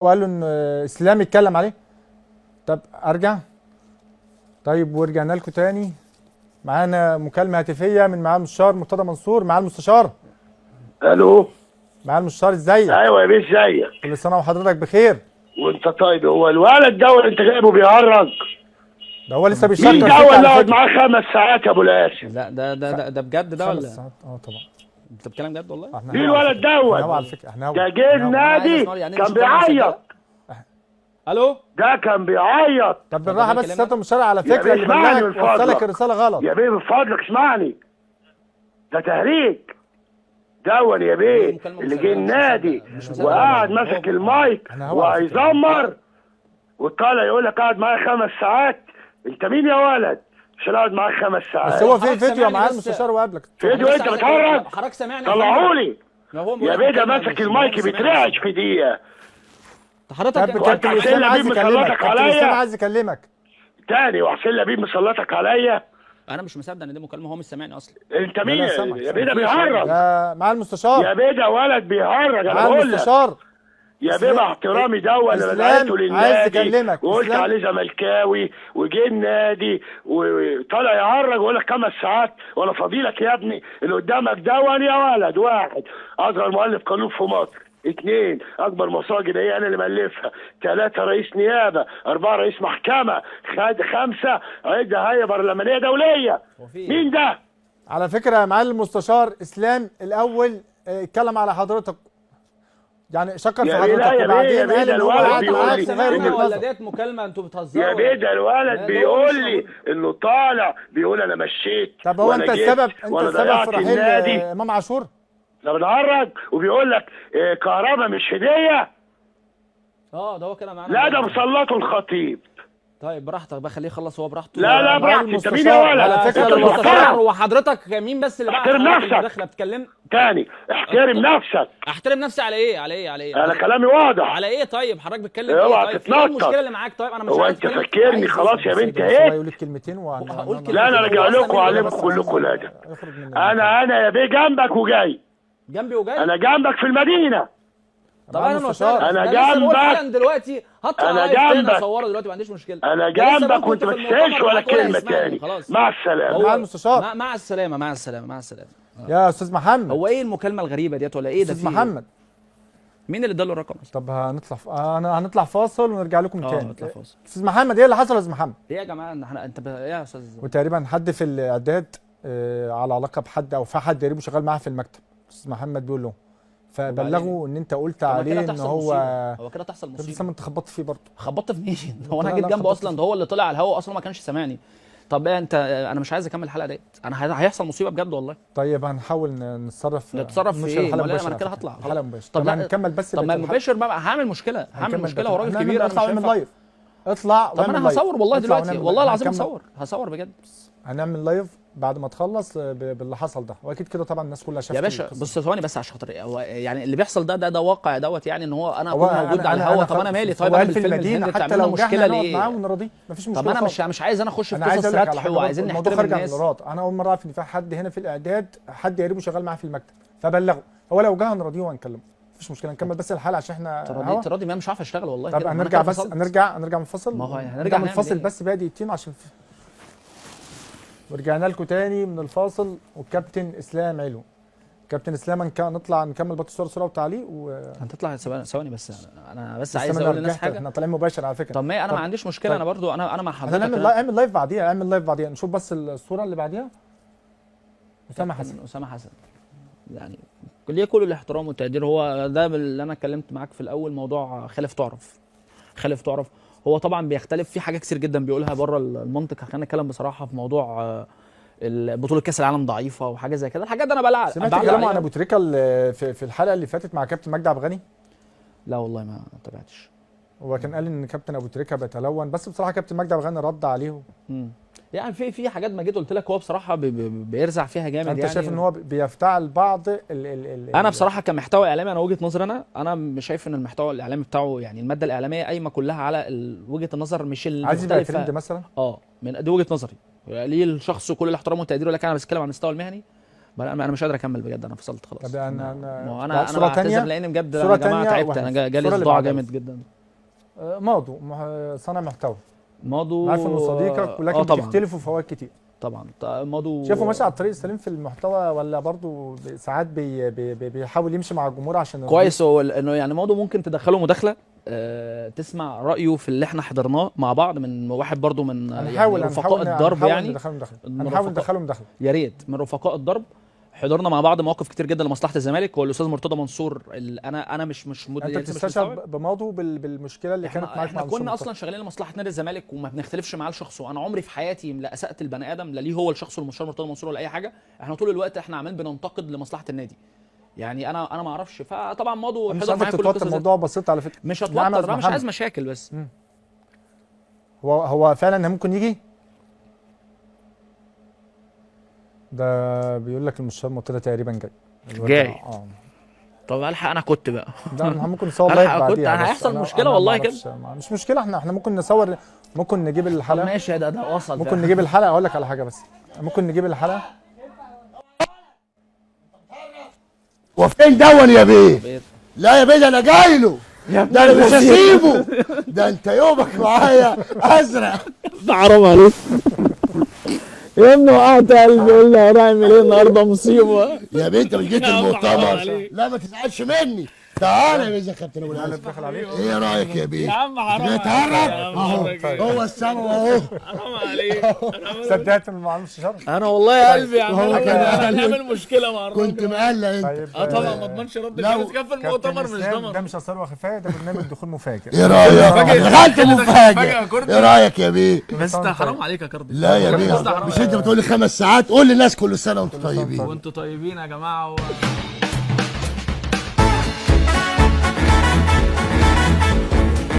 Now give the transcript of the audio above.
وقال له ان اسلام اتكلم عليه. طب ارجع. طيب ورجعنا لكم تاني، معانا مكالمة هاتفيه من معالي المستشار مرتضى منصور. معالي المستشار. الو. معالي المستشار، ازيك؟ ايوه يا بيه، ازيك؟ كل سنة وحضرتك بخير. وانت طيب. هو الولد ده اللي انت جايبه بيهرج؟ ده هو لسه بيشكر مين فيك ده على اللي قعد فكرة. معاه 5 ساعات يا ابو القاسم؟ لا ده بجد ده 5 ولا ساعات اه طبعا. انت بتتكلم جد والله؟ احنا مين هوا على الولد فكرة. دوت؟ احنا هوا على فكرة، احنا هوا. ده جه احنا هوا. عايز النادي أسمع يعني كان مش كلام بيعيط. الو. ده كان بيعيط. طب بالراحة بس كلامنا. سيادة المستشار، على يا فكرة بيه اللي اسمعني بلغك من فضلك. وصلك الرسالة غلط. يا بيه من فضلك اسمعني، ده تهريج دون يا بيه. مكالمة اللي جه مسجلة، مش النادي مصدق، مش مصدق. وقعد ماسك المايك أنا هو على فكرة. وهيزمر وطالع يقول لك قعد معايا 5 ساعات. انت مين يا ولد عشان اقعد معاك 5 ساعات؟ بس هو في حضرتك فيديو سامعني معاه بس. المستشار وقابلك. فيديو انت بتهرج؟ حضرتك سامعني؟ طلعولي ما هو يا بيه، ده ماسك المايك بيترعش في دقيقة. حضرتك طب كابتن وأنت اسلام حسين عايز لبيب يكلمك، مسلطك كابتن اسلام عليا. عايز يكلمك تاني وحسين لبيب مسلطك عليا. انا مش مصدق ان دي مكالمة، هو مش سامعني اصلا. انت لا، مين لا، سامعك، يا بيه؟ ده سامعك. بيهرج يا معالي يا المستشار، بيه، ده ولد بيهرج انا معالي بقول لك. المستشار يا بيه مع احترامي ده انا إسلام دعيته عايز للنادي يكلمك. وقلت إسلام. عليه زملكاوي وجه النادي وطالع يهرج ويقول لك 5 ساعات وانا فضيلك يا ابني. اللي قدامك دون يا ولد، واحد اصغر مؤلف قانون في مصر، 2 اكبر موسوعة جنائية انا اللي مؤلفها، 3 رئيس نيابة، 4 رئيس محكمة، خد 5 عده هيئة برلمانية دولية. هو في إيه؟ مين ده؟ على فكرة يا معالي المستشار اسلام الاول اتكلم على حضرتك، يعني شكر في يا بيه، لا حضرتك يا بيه، يا وبعدين بيه، قال ده ان هو الولد قعد بيقول معاك لي وغير إن وجهه سامعنا ولا نظر. ديت مكالمة؟ انتوا بتهزروا يا بيه ده الولد لا، ده هو بيقول مش لي موجود. انه طالع بيقول انا مشيت طب هو وأنا انت جيت السبب، انت وأنا السبب ضيعت في رحيل النادي. امام عاشور؟ ده بنهرج وبيقول لك كهرباء مش هديه. اه ده هو كده معانا. لا ده مسلطه الخطيب. طيب براحتك بقى، خليه يخلص هو براحته. لا لا معالي براحتي. انت مين المستشار، يا ولد؟ على فكرة انت لو المحترم. وحضرتك مين بس اللي بعت احترم حضرتك نفسك. المداخلة بتكلم؟ تاني احترم نفسك. احترم نفسي على ايه؟ على ايه؟ على ايه؟ انا كلامي واضح. على ايه؟ طيب حضرتك بتتكلم ايه؟ اوعى طيب في تتنطط. ايه المشكلة اللي معاك؟ طيب انا مش هو عارف انت أتكلم. فاكرني عايز خلاص يا بس بنت بس هو ايه؟ يقول لك كلمتين هقول كلمتين. لا انا راجع هو أصلاً لكم مين اللي وأعلمكم بس كلكم الادب. يخرج من انا يا بيه جنبك وجاي، جنبي وجاي. انا جنبك في المدينة. طب معالي اهلا المستشار. وسهلا. أنا ده لسه بقول جنبك. حالا دلوقتي هطلع أنا live تاني جنبك. اصوره دلوقتي، ما عنديش مشكلة. انا ده لسه جنبك بقول وانت كنت ما في تسالش المؤتمر ولا معاك ولا كلمة هيسمعني. تاني. خلاص. مع السلامة. هو- معالي المستشار. مع السلامة، مع السلامة، مع السلامة. يا استاذ محمد، هو ايه المكالمة الغريبة ديت ولا ايه ده؟ استاذ في إيه؟ محمد. مين اللي اداله الرقم اصلا؟ طب هنطلع انا هنطلع فاصل ونرجع لكم اه تاني. اطلع فاصل. استاذ محمد، ايه اللي حصل يا استاذ محمد؟ ايه يا جماعة ان احنا انت ايه يا استاذ؟ وتقريبا حد في الاعداد على علاقة بحد او في حد قريبه شغال معاه في المكتب. استاذ محمد بيقول له، فبلغه ان انت قلت طب ما عليه كده ان تحصل هو مصيبة. هو كده تحصل طب مصيبة. لسه ما انت خبطت فيه برضه. خبطت في مين؟ هو انا لا، جيت لا، جنبه خبطت اصلا؟ ده هو اللي طلع على الهوا اصلا ما كانش سامعني. طب إيه انت؟ انا مش عايز اكمل الحلقة ديت، انا هيحصل مصيبة بجد والله. طيب هنحاول نتصرف. نتصرف في ننشر ايه؟ الحلقة ما لا، مباشرة ما انا كده على فكرة. هطلع. الحلقة مباشرة. طب طب لا، هنكمل بس طب ما بقية الحلقة. مباشر بقى هعمل مشكلة، هعمل هنكمل مشكلة، بقية هو راجل الحلقة. كبير انا اطلع مش واعمل هينفع. live، اطلع طب انا واعمل live. هصور والله اطلع دلوقتي، ونعمل والله live. العظيم هنكمل. هصور، هصور بجد. هنعمل live بعد ما تخلص باللي حصل ده، واكيد كده طبعا الناس كلها شافت يا باشا القصة. بص ثواني بس عشان خاطر هو يعني اللي بيحصل ده واقع دوت، يعني ان هو انا هو اكون موجود على الهوا. طب انا مالي؟ طيب هو انا قال في بالفيلم المدينة الهندي حتى تعملوا لو جه مشكلة احنا نقعد ليه؟ معاه ونراضيه، مفيش مشكلة طب انا خالص. مش عايز انا اخش في انا عايز قصص اقول لك على ردح حاجة وعايزين برضه، الموضوع نحترم خارج عن الناس. الارادة. انا اول مرة اعرف ان في حد هنا في الاعداد حد قريبه شغال معاه في المكتب، فبلغه. هو لو جه هنراضيه وهنكلمه، مفيش مشكلة. نكمل بس الحلقة عشان احنا تراضي هوا. تراضي، ما مش عارف اشتغل والله طب كده. ما أنا هنرجع كده بس فصلت. هنرجع من الفصل. ما هو هنرجع نرجع من نعمل الفاصل إيه؟ بس بقى دقيقتين عشان ورجعنا لكم تاني من الفاصل والكابتن اسلام علو. كابتن اسلام نطلع نكمل بطل الصورة بسرعة وتعليق و هتطلع ثواني بس، انا بس بس عايز أنا اقول للناس رجعت، حاجة. احنا طالعين مباشر على فكرة. طب ما انا طب- ما عنديش مشكلة، طيب. انا برضو انا مع حضرتك. هنعمل live، اعمل live بعديها، اعمل live بعديها، نشوف بس الصورة اللي بعديها. اسامة حسن. اسامة حسن يعني ليه كل الاحترام والتقدير، هو ده اللي انا اتكلمت معاك في الاول، موضوع خالف تعرف. خالف تعرف هو طبعا بيختلف في حاجات كتير جدا بيقولها بره المنطق. خلينا نتكلم بصراحة في موضوع بطوله كاس العالم ضعيفة وحاجه زي كده، الحاجات دي انا بلعب سمعت بعلق كلامه عن عليها. ابو تريكه في الحلقة اللي فاتت مع كابتن مجدي عبد الغني؟ لا والله ما تابعتش. هو كان قال ان كابتن ابو تريكه بيتلون، بس بصراحة كابتن مجدي عبد الغني رد عليه. يعني في حاجات ما جيت قلت لك هو بصراحة بيرزع فيها جامد. انت يعني شايف ان هو بيفتعل بعض ال ال ال انا بصراحة كمحتوى اعلامي، انا وجهه نظري، انا مش شايف ان المحتوى الاعلامي بتاعه يعني المادة الاعلامية قايمة كلها على وجهه النظر مش عايز يبقى المختلفة. ترند مثلا. اه من دي وجهه نظري ليه الشخص كل الاحترام والتقدير، ولكن انا بتكلم عن المستوى المهني. انا مش قادر اكمل بجد، انا فصلت خلاص. طب انا انا بعتذر لان بجد يا جماعة تعبت، انا جالي صداع جامد جدا. ماضو صانع محتوى، ماضو عارف انه صديقك ولكن بتختلفوا في اوقات كتير. طبعا ماضو شايفه ماشي على الطريق السليم في المحتوى، ولا برضه ساعات بيحاول يمشي مع الجمهور عشان كويس؟ هو انه يعني ماضو ممكن تدخله مداخله تسمع رايه في اللي احنا حضرناه مع بعض من واحد برضو من يعني رفقاء الضرب، يعني هنحاول ندخله مداخله يا ريت، من رفقاء الضرب. حضرنا مع بعض مواقف كتير جدا لمصلحة الزمالك. هو الاستاذ مرتضى منصور انا مش انت بتستشعر بماضو بالمشكلة اللي كانت معاك؟ احنا كنا اصلا شغالين لمصلحة نادي الزمالك وما بنختلفش معاه لشخصه. انا عمري في حياتي لا اسأت البني ادم، لا ليه هو لشخصه المستشار مرتضى منصور ولا اي حاجة. احنا طول الوقت احنا عمالين بننتقد لمصلحة النادي. يعني انا ما اعرفش. فطبعا ماضو حضر معايا كل القصص. الموضوع بسيط على فكرة، مش هتوتر، انا مش عايز مشاكل بس. هو فعلا ممكن يجي ده، بيقول لك المستشار مرتضى تقريبا جاي. طب الحق انا كنت بقى ده ممكن نصور live بعديها. انا هيحصل مشكلة والله كده. مش مشكلة، احنا ممكن نصور، ممكن نجيب الحلقة. ماشي، ده وصل. ممكن نجيب الحلقة. اقول لك على حاجة بس، ممكن نجيب الحلقة. وفين دون يا بيه؟ لا يا بيه ده انا جاي له، ده انا مش هسيبه، ده انت يومك معايا ازرق. ده حرام عليك يا ابني، وقعت قلبي. قلنا هنعمل ايه النهارده، مصيبة يا بيه. انت مش جيت المؤتمر؟ لا ما تزعلش مني، تعالى يا بيه يا كابتن ابو العز. ايه رايك يا بيه؟ يا عم حرام عليك، اهو هو السما اهو. حرام عليك، صدقت من معلم الشر. انا والله يا قلبي يا عم هنعمل مشكلة مع الراجل. كنت مقلق انت. طبعا ما اضمنش رد الفعل في المؤتمر، مش ضمن. ده مش اثار وخفايه، ده برنامج دخول مفاجئ. ايه رايك؟ دخلت مفاجئ. ايه رايك يا بيه؟ بس حرام عليك يا كاردو. لا يا بيه، مش انت بتقول لي 5 ساعات؟ قول للناس كل سنة وانتم طيبين. وانتم طيبين يا جماعة.